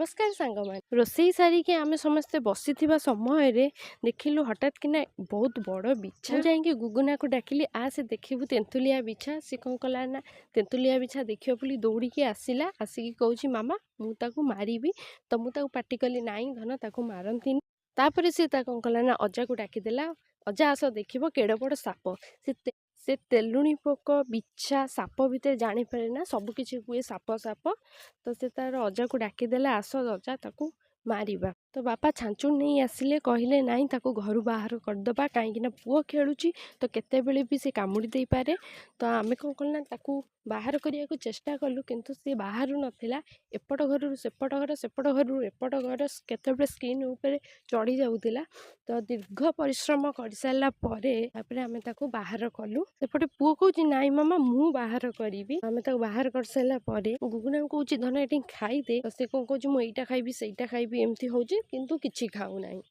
ନମସ୍କାର ସାଙ୍ଗମାନେ। ରୋଷେଇ ସାରିକି ଆମେ ସମସ୍ତେ ବସିଥିବା ସମୟରେ ଦେଖିଲୁ ହଠାତ୍ କିନା ବହୁତ ବଡ଼ ବିଛା। ମୁଁ ଯାଇକି ଗୁଗୁନାକୁ ଡାକିଲି, ଆସେ ଦେଖିବୁ ତେନ୍ତୁଲିଆ ବିଛା। ସେ କ'ଣ କଲା ନା ତେନ୍ତୁଲିଆ ବିଛା ଦେଖିବ ବୋଲି ଦୌଡ଼ିକି ଆସିଲା। ଆସିକି କହୁଛି, ମାମା, ମୁଁ ତାକୁ ମାରିବି। ତ ମୁଁ ତାକୁ ପାଟି କଲି, ନାଇଁ ଧନ, ତାକୁ ମାରନ୍ତିନି। ତାପରେ ସେ ତା କ'ଣ କଲା ନା ଅଜାକୁ ଡାକିଦେଲା, ଅଜା ଆସ ଦେଖିବ କେଡ଼େ ବଡ଼ ସାପ। ସେ ତେଲୁଣି ପୋକ, ବିଛା, ସାପ ଭିତରେ ଜାଣିପାରେ ନା, ସବୁ କିଛି କୁହେ ସାପ ସାପ। ତ ସେ ତାର ଅଜାକୁ ଡାକିଦେଲା, ଆସ ଅଜା, ତାକୁ ମାରିବା। ତ ବାପା ଛାଞ୍ଚୁଣି ନେଇ ଆସିଲେ, କହିଲେ ନାଇଁ, ତାକୁ ଘରୁ ବାହାର କରିଦେବା, କାହିଁକିନା ପୁଅ ଖେଳୁଛି ତ କେତେବେଳେ ବି ସେ କାମୁଡ଼ି ଦେଇପାରେ। ତ ଆମେ କ'ଣ କଲୁ ନା ତାକୁ ବାହାର କରିବାକୁ ଚେଷ୍ଟା କଲୁ, କିନ୍ତୁ ସେ ବାହାରୁ ନଥିଲା। ଏପଟ ଘରରୁ ସେପଟ ଘର, ସେପଟ ଘରରୁ ଏପଟ ଘର, କେତେବେଳେ ସ୍କ୍ରିନ୍ ଉପରେ ଚଢ଼ି ଯାଉଥିଲା। ତ ଦୀର୍ଘ ପରିଶ୍ରମ କରିସାରିଲା ପରେ ତାପରେ ଆମେ ତାକୁ ବାହାର କଲୁ। ସେପଟେ ପୁଅ କହୁଛି, ନାଇଁ ମାମା, ମୁଁ ବାହାର କରିବି। ଆମେ ତାକୁ ବାହାର କରିସାରିଲା ପରେ ଗୁଗୁନାକୁ କହୁଛି, ଧନ, ଏଠି ଖାଇଦେ। ତ ସେ କ'ଣ କହୁଛି, ମୁଁ ଏଇଟା ଖାଇବି, ସେଇଟା ଖାଇବି, ଏମିତି ହେଉଛି, କିନ୍ତୁ କିଛି ଖାଉନାହିଁ।